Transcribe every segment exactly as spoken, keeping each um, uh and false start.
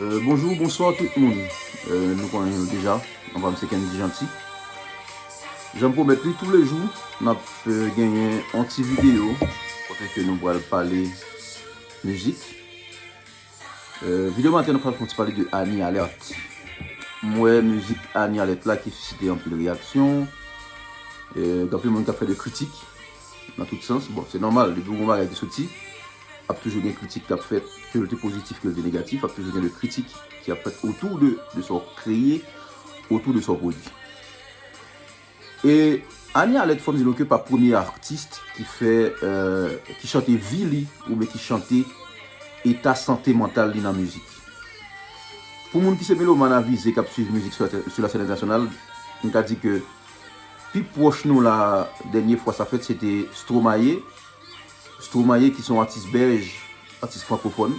Euh, bonjou, bonswa tout moun. Euh, nou konnen nou deja, anba m se Kendy Jeanty. Jan m pwomèt li, toulejou n ap euh, genyen yon ti videyo kote ke nou pral pale mizik. Euh, videyo maten nou pral fè yon ti pale de Annie Alerte. M wè mizik Annie Alerte la ki sisite anpil reyaksyon. Euh, gen anpil moun k ap fè de kritik nan tout sans. Bon, se nòmal, depi yon bagay ki soti, ap toujou gen kritik k ap fèt, ke l te pozitif, ke l te negatif, ap toujou gen de kritik ki ap fèt otou de, de sa w kreye, otou de sa w pwodui. E Annie Alerte, fò m di nou ke pa premye atis ki fè, euh, ki chante vi li, oubyen ki chante eta sante mantal li nan mizik. Pou moun ki se melomàn avize k ap swiv mizik sou la, sou la sèn entènasyonal, m ka di ke pi pwòch nou la, dènye fwa sa fèt, se te Stromae. Stromae ki se yon atis bèj, atis frankofòn,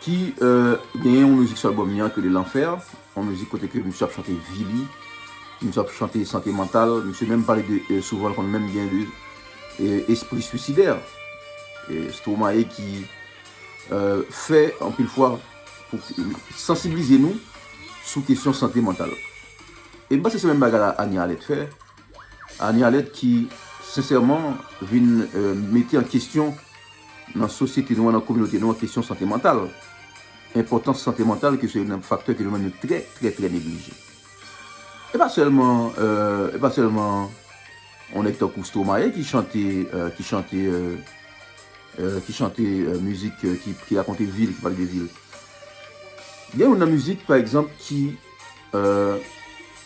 ki euh, genyen yon mizik sou albòm li an ki rele Lanfè, yon mizik kote ke misye ap chante vi li, misye ap chante sante mantal, misye menm pale de euh, souvan l konn menm gen de euh, espri swisidè. E Stromae ki euh, fè anpil fwa pou sansibilize nou sou kesyon sante mantal. E m panse se menm bagay la Annie Alerte fè. Annie Alerte ki, sensèman, vin euh, mete an kesyon nan sosyete nou an, nan kominote nou an, kesyon sante mantal. Enpòtans sante mantal, ke se youn nan faktè ke nou menm nou trè, trè, trè neglije. E pa sèlman, euh, e pa sèlman yon nèg tankou Stromae ki chante, euh, ki chante, euh, euh, ki chante euh, mizik euh, ki, ki rakonte vi l, ki pale de vi l. Gen youn nan mizik, pa egzanp, ki euh,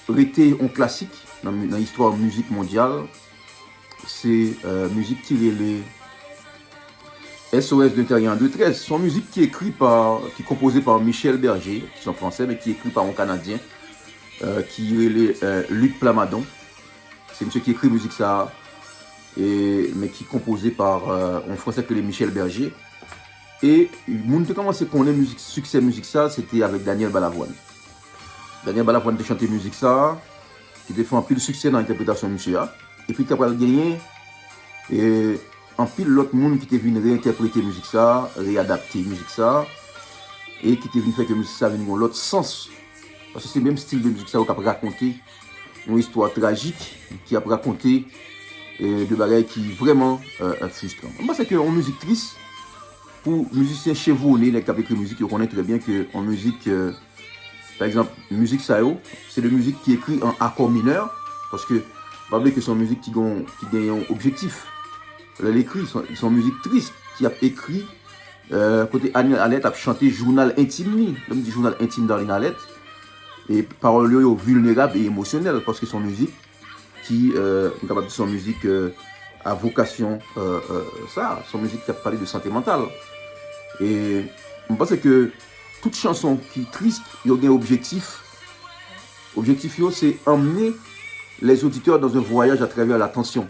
rete yon klasik nan, mi- nan istwa mizik mondyal. Se euh, mizik ki rele S O S d'un terrien en détresse. Se yon mizik ki ekri pa, ki konpoze pa Michel Berger, ki se yon Fransè, men ki ekri pa yon Kanadyen, euh, ki rele euh, Luc Plamondon. Se misye ki ekri mizik sa a, e, men ki konpoze pa euh, yon Fransè ki rele Michel Berger. E moun te kòmanse konnen mizik, siksè mizik sa a, se te avèk Daniel Balavoine. Daniel Balavoine te chante mizik sa a, ki te fè anpil siksè nan entèpretasyon misye a. Epi te pral genyen e, anpil lòt moun ki te vin reyentèprete mizik sa a, reyadapte mizik sa a, e ki te vin fè ke mizik sa a vin gen yon lòt sans. Paske se menm stil de mizik sa yo k ap rakonte yon istwa trajik, ki ap rakonte e, de bagay ki vrèman e, e, fristran. M panse ke yon mizik tris, pou mizisyen chevwone, nèg k ap ekri mizik, yo konnen trè byen ke yon mizik, e, pa egzanp, mizik sa yo, se de mizik ki ekri an akò minè, paske pa bliye ke se yon mizik ki gen, ki gen yon objektif. Lè l ekri, se yon- se yon mizik tris ki ap ekri, e, kote Annie Alerte ap chante jounal entim li. Lè m di jounal entim Darline Alerte, e pawòl yo, yo vilnerab e emosyonèl, paske se yon mizik ki, e, m kapab di se yon mizik e, a vokasyon e, e, sa, se yon mizik ki ap pale de sante mantal. E m panse ke tout chanson ki tris, yo gen objektif. Objektif yo, se emmener les auditeurs dans un voyage à travers la tension,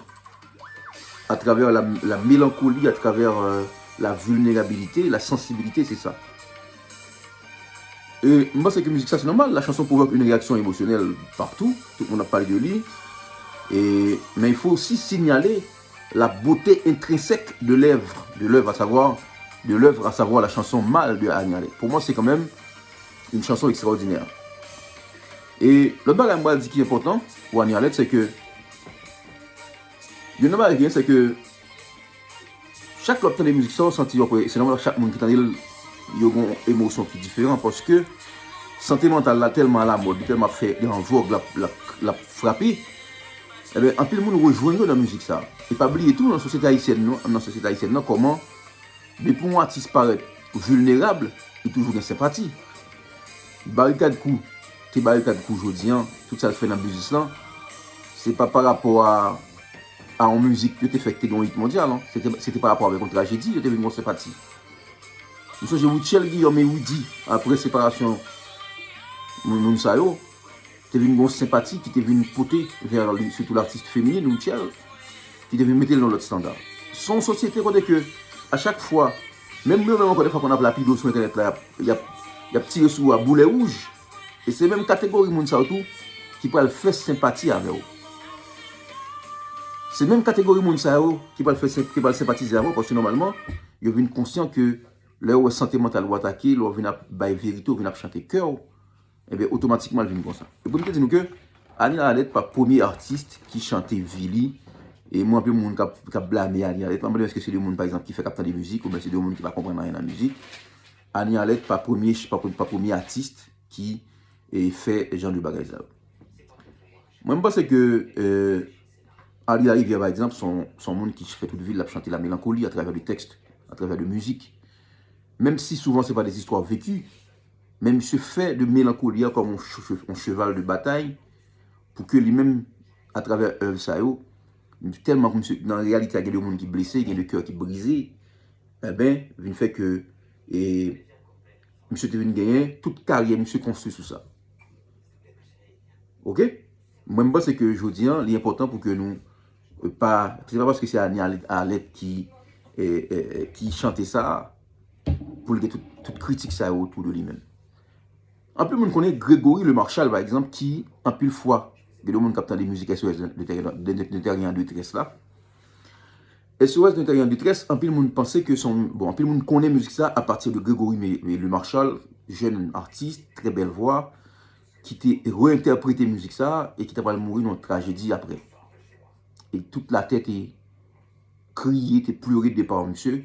à travers la, la mélancolie, à travers euh, la vulnérabilité, la sensibilité, c'est ça. E m panse ke mizik sa se nòmal, la chanson provoque une réaction émotionnelle partout, tout moun ap pale de li. E, men il faut aussi signaler la beauté intrinsèque de l'œuvre, de l'œuvre à savoir, de l'œuvre à savoir la chanson Mal de Annie Alerte. Pour moi, c'est quand même une chanson extraordinaire. E lòt bagay m pral di ki enpòtan pou Annie Alerte, se ke youn nan bagay ki gen, se ke chak lè w ap tande mizik sa, w santi w ap wè, se nòmal chak moun ki tande l, yo gen yon emosyon ki diferan, paske sante mantal la tèlman alamòd, li tèlman ap fè, li an vòg, l ap, l ap, l ap frape, ebyen, anpil moun rejwenn yo nan mizik sa. E pa bliye tou, nan sosyete ayisyèn nou, nan sosyete ayisyèn nan, kòman, depi yon atis parèt vilnerab, li toujou gen senpati. Barikad Crew te Barikad Crew jodi an, tout sa l fè nan biznis lan, se pa pa rapò a, a yon mizik yo te fè ki te gen yon hit mondyal, non. Se te, se te pa rapò avèk yon trajedi, yo te vin gen yon senpati. M sonje Rutshelle Guillaume e Roody, apre separasyon moun, moun sa yo, te vin gen yon senpati ki te vin pote vè li, sitou latis feminin, Rutshelle, ki te vin mete l nan lòt estanda. Se yon sosyete kote ke, a chak fwa, menm yo menm ankò defwa konn ap lapide w sou entènèt la, y ap, y ap, y ap tire sou ou a boulè wouj. E se menm kategori moun sa yo tou ki pral fè senpati avè w. Se menm kategori moun sa yo ki pral fè sen- ki pral senpatize avè w, paske nòmalman, yo vin konsyan ke Lè w wè sante mantal ou atake, lè w vin ap bay verite, w vin ap chante kè w, ebyen, otomatikman, l vin konsa. Epi m te di nou ke Annie Arlette pa premye atis ki chante vi li. E mwen, anpil moun k ap, k ap blame Annie Arlette, m ap mande èske se de moun, pa egzanp, ki fèk ap tande mizik, oubyen se de moun ki pa konprann anyen nan mizik. Annie Arlette pa premye, pa, pa premye atis ki e, fè jan de bagay sa yo. Mwen, m panse ke e, Annie Larivière, pa egzanp, se yon, se yon moun ki fè tout vi l ap chante la melankoli atravè de tèks, atravè de mizik. Menm si souvan se pa de zistwa veki, men misye fè de melankoli a kòm yon, che- yon cheval de batay pou ke li menm, atravè èv sa yo, tèlman ke misye, nan reyalite a, gen de moun ki blese, gen de kè ki brize, enben, vin fè ke e, misye te vin genyen tout karyè misye konstwi sou sa. Oke? Mwen, m panse ke jodi a, li enpòtan pou ke nou e, pa, se pa paske se Annie Arlette ki, e, e, e, ki chante sa, pou l gen tout, tout kritik sa yo otou de li menm. Anpil moun konnen Grégory Lemarchal, pa egzanp, ki anpil fwa, gen de moun k ap tande mizik S O S de, de, de, de, de Teryen an Detrès la. S O S de Teryen an Detrès, anpil moun panse ke son, bon, anpil moun konnen mizik sa apati de Grégory Me- Me- Lemarchal, jèn atis, trè bèl vwa, ki te reyentèprete mizik sa e ki ta pral mouri nan yon trajedi apre. E tout latè te kriye, te plere depa misye.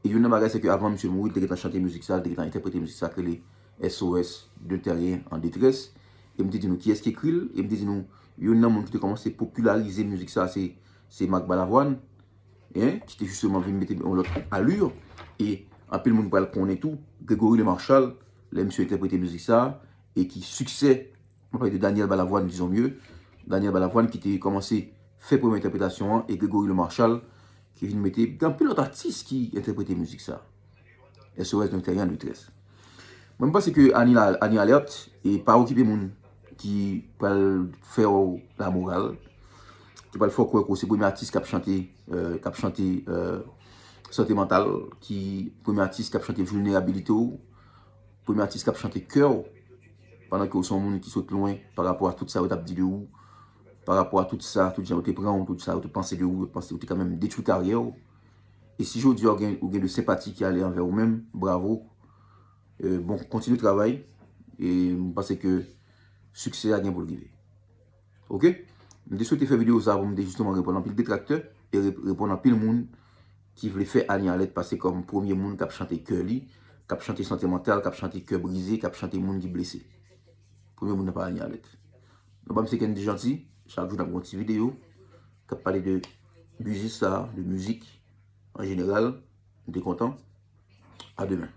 E youn nan bagay, se ke avan misye mouri, li te gentan chante mizik sa, li te gentan entèprete mizik sa, ki rele S O S de Teryen an Detrès. E m te di nou kiyès ki ekri l, e m te di nou, youn nan moun ki te kòmanse popilarize mizik sa, se, se Marc Balavoine, en, ki te jisteman vin mete yon lòt ali. E anpil moun pral konnen tou, Grégory Lemarchal, lè misye entèprete mizik sa, e ki siksè, mwen pale de Daniel Balavoine, dizon mye, Daniel Balavoine ki te kòmanse fè premye entèpretasyon an, e Grégory Lemarchal ki vin mete, gen anpil lòt atis ki entèprete mizik sa. S O S de Teryen an Detrès. Mwen, m panse ke Annie, la, Annie Arlette, e pa okipe moun ki pral fè w lamoral, ki pral fè w kwè ke w se premye atis k ap chante, e, k ap chante e, sante mantal, ki premye atis k ap chante vilnerabilite w, premye atis k ap chante kè w, pandan ke w se yon moun ki sot lwen pa rapò a tout sa yo t ap di de ou, pa rapò a tout sa, tout jan yo te pran w, tout sa yo te panse de ou, yo panse ou te kanmenm detwi karyè w. E si jodi a ou gen, ou gen de senpati ki ale anvè ou menm, bravo. E, bon, kontinye travay. E m panse ke siksè a gen pou l rive. Oke? M te swete fè videyo sa pou m te jisteman reponn anpil detraktè e re- reponn anpil moun ki vle fè Annie Arlette pase kòm premye moun k ap chante kè li, k ap chante sante mantal, k ap chante kè brize, k ap chante moun ki blese. Premye moun nan pa Annie Arlette. Non pa m se Kendy Gentil, chak jou n ap gen yon ti videyo k ap pale de biznis sa, de mizik an jeneral. M te kontan. A demen.